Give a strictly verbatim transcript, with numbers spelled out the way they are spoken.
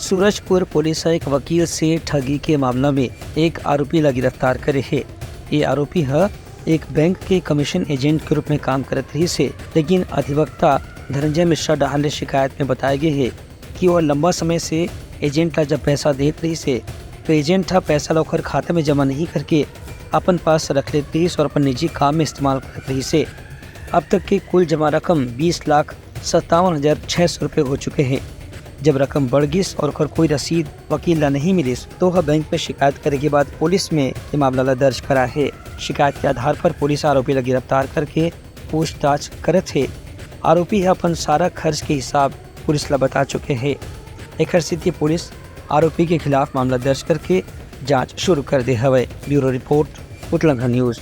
Surajpur police ह एक वकील से ठगी के मामला में एक आरोपी ला गिरफ्तार करे हे। ये आरोपी ह एक बैंक के कमीशन एजेंट के रूप में काम करत रहिस हे, लेकिन अधिवक्ता धनंजय मिश्रा डहार ले शिकायत में बताए गे हे कि वो लंबा समय से एजेंट ला जब पैसा देत रहिस हे, तो एजेंट ह पैसा ला ओकर खाता में जमा नहीं करके अपन पास रख लेत रहिस और अपन निजी काम में इस्तेमाल करत रहिस हे। अब तक के कुल जमा रकम बीस लाख सत्तावन हजार छह सौ रुपये हो चुके हैं। जब रकम बढ़ गिस और ओकर कोई रसीद वकील ला नहीं मिलिस, तो वह बैंक में शिकायत करे के बाद पुलिस में ये मामला ला दर्ज करा है। शिकायत के आधार पर पुलिस आरोपी ला गिरफ्तार करके पूछताछ करत हे। आरोपी ह अपन सारा खर्च के हिसाब पुलिस ला बता चुके हे। एकर सेती पुलिस आरोपी के खिलाफ मामला दर्ज करके जांच शुरू कर दे हवय। Bureau report, Utlangha news.